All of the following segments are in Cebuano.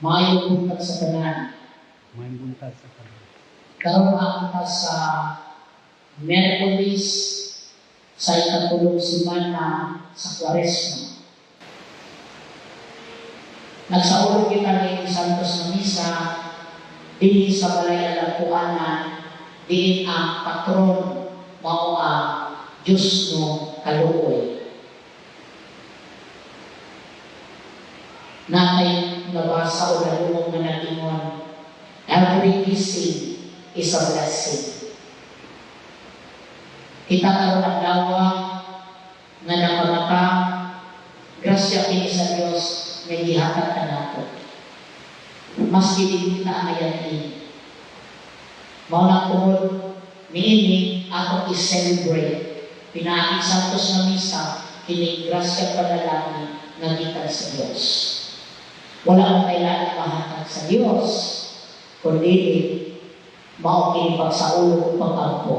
Maayong buntag sa tanan. Maayong buntag sa tanan. Karon naa sa Miyerkules sa ikatulong semana sa Kwaresma. Nagsaulog kita ni Santos na Misa dinhi sa Balay Alampuanan, diin ang patron mao ang Diyos no kaluoy. Natay nabasa o nalungog nga nag-ingon, "Every kissing is a blessing." Kita karon adlaw nga nakamata, grasya kini sa Dios nga gihatag kanato. Maski di kita angayan ini. Mao na tungod niini atong i-celebrate pinaagi Santos nga Misa kini grasya panalangin nga gikan sa Dios. Wala man tay laing mahatag sa Dios kundi mao kini pagsaulog ug pag-ampo.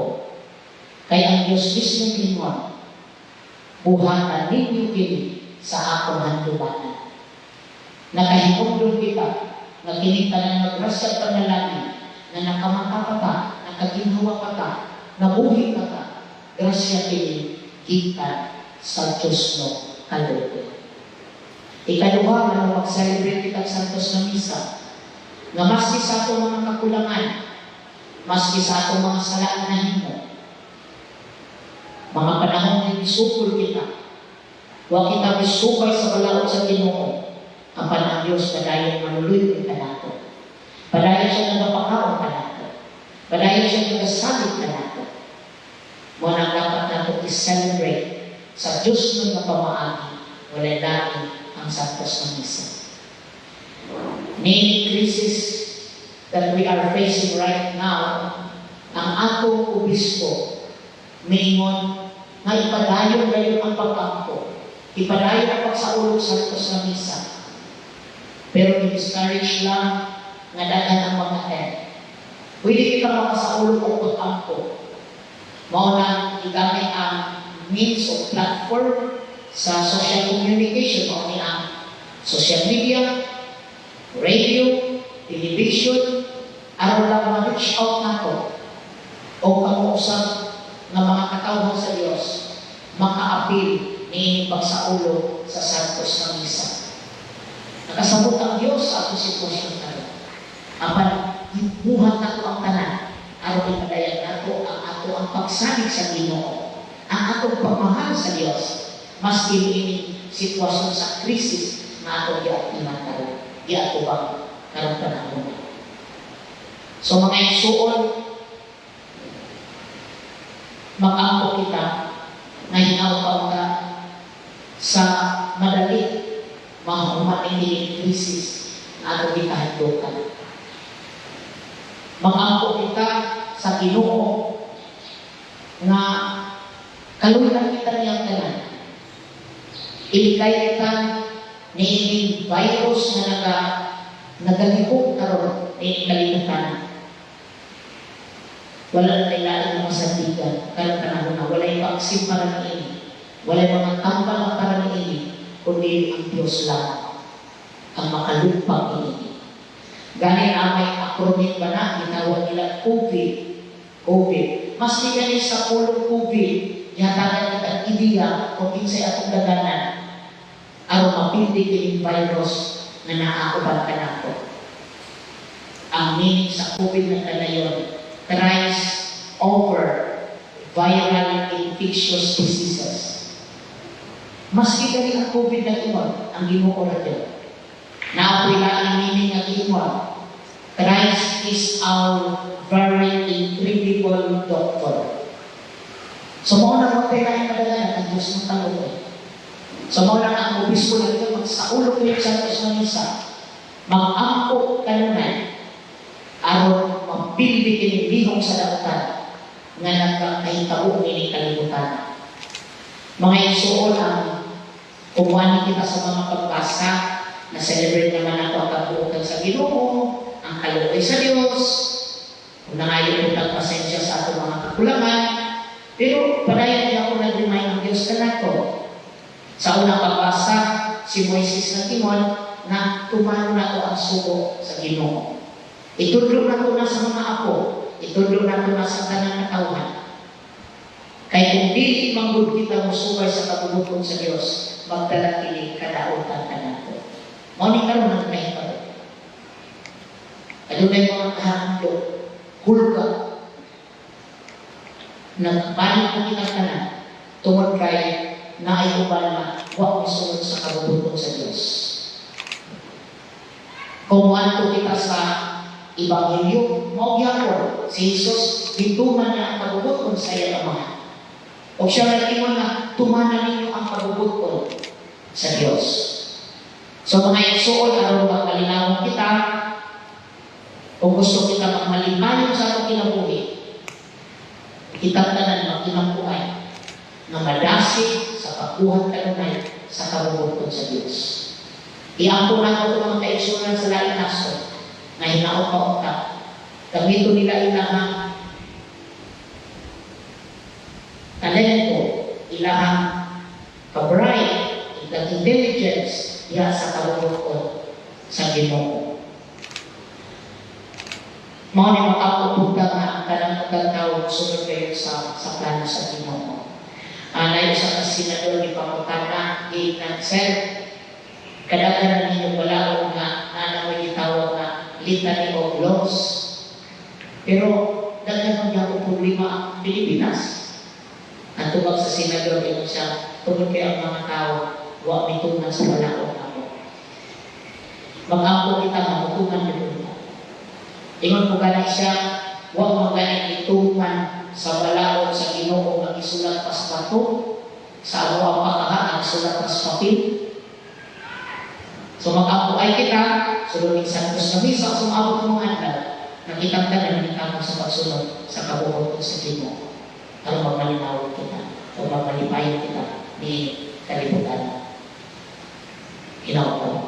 Kay ang Dios mismo ingon, "Buhatan ninyo kini sa akong handumanan." Nakahinumdum kita nga kini tanan nga grasya panalangin nga nakamata pa ta, nakaginhawa pa ta, nabuhi pa ta, grasya kini gikan sa Diyos no kaluoy. Ikaduha, nga mag-celebrate kita Santos na Misa, nga maski sa atong mga kakulangan, maski sa atong mga sala nga nahimo, mga panahon nga misukol kita, wa kita misukay sa balaod sa Ginoo, apan ang Dios padayon manuloy kanato. Padayon siya nagapakaon kanato. Padayon siya nagasalig kanato. Mao nang dapat nato i-celebrate sa Diyos nga pamaagi, walay lain ang Santos na Misa. Ni crisis that we are facing right now, ang atong obispo miingon nga ipadayon gayon ang pag-ampo, ipadayon ang pagsaulog sa Santos na Misa. Pero i-discourage lang nga daghan ang mga attend. Pwede kita makasaulog og pag-ampo. Mao na gigamit ang means of platform sa social communication, mao ni ang social media, radio, television, aron lang ma-reach out nato o kamuusap nga mga katawhan sa Dios makaapil niini pagsaulog sa Santos na Misa. Nakasabot ang Dios sa atong sitwasyon karon. Apan gibuhat nato ang tanan aron ipadayon nato ang ato ang pagsalig sa Ginoo, ang atong pagmahal sa Dios, maski niini sitwasyon sa krisis nga atong giatiman karon, giatubang karong panahon. So mga igsuon, mag-ampo kita nga hinaw ka sa madali mahuman ini krisis na atong gikahandlokan. Mag-ampo kita sa Ginoo nga kaluyan kita niyang tanan. Ilikay kita niining virus nga nagalihok karon niining kalibutan. Wala na tay laing mga sandigan karong panahon na walay vaccine para niini. Walay mga tambal para niini, kundi ang Diyos lamang ang makalupag niini. Gani na may acronym ba na, gitawag nila COVID. COVID. Maski gani sa pulong COVID, gihatagan kita ang ideya kung kinsay atong daganan aron mapildi kining virus nga naa uban kanato. Ang meaning sa COVID na kanayon, Christ over viral infectious diseases. Maski gani ang COVID na ingon, ang Ginoo ra gyud. Naa poy laing meaning nga giingon, Christ is our very incredible doctor. So mao na mo tayo madala ang Diyos ng kaluoy. So mao lang ang obispo na ito, magsaulog kayo sa Santos na Misa. Mag-ampo kanunay aron mapildi kini lihok sa dautan nga nagkahitabo nining kalibutan. Mga igsuon, ang umuani kita sa mga pagbasa na celebrate naman ako ang kabuotan sa Ginoo, ang kaluoy sa Dios, kung nangayo po pasensya sa atong mga kakulangan, pero padayon niya ako nag-remind ang Diyos kanato. Sa unang pagbasa, si Moises nag-ingon nga tumano nato ang sugo sa Ginoo. Itudlo nato na sa mga apo, itudlo nato na sa tanang katawhan. Kay kung dili manggod kita mosubay sa kabubut-on sa Dios, magdala kini kadautan kanato. Mao ni karon ang nahitabo. Adunay mga kahadlok, hulga, nagpanik mo kita tanan tungod kay naay uban na wa mosunod sa kabubut-on sa Dios. Kung moadto kita sa Ebanghelyo, mao gyapon si Jesus, gituman niya ang kabubut-on sa iyang Amahan. O siya nag-ingon nga tumanan ninyo ang kabubut-on sa Dios. So, mga igsuon, aron magkalinawon kita, kung gusto kita magmalipayon sa atong kinabuhi, kitang tanan magkinampuay nga madasig sa pagbuhat kanunay sa kabubut-on sa Dios. Iampo nato itong mga kaigsuonan sa laing nasod nga hinaot pa unta. Gamiton nila ilahang talento, ilahang ka-bright, ilang intelligence diha sa kabubut-on sa Ginoo. Mao ni makapupunta nga ang kanang tao sunod kayo sa plano sa Ginoo. Anay sa ka senador ni pangutana giingnan, "Sir, kadaghanan ninyo balaod nga naa mo'y gitawag nga litany of laws. Pero daghan man gyapon problema ang Pilipinas." Ang tubag sa senador, ingon siya, "Tungod kay ang mga tao wa mituman sa balaod namo. Mag-ampo kita nga mutuman gyud unta." Ingon ko gani siya, wa man gani mituman sa balaod sa Ginoo nga gisulat pa sa bato, sa amo pa kaha nga gisulat pa sa papel. So mag-ampo ay kita, sulod ning Santos nga misa, sumabot ang mga adlaw, nakitang tanan ni kamo sa pagsunod sa kabuoton sa Ginoo. Aron magmalinawon kita o magmalipayon kita ni kalibutan. Hinaot ko.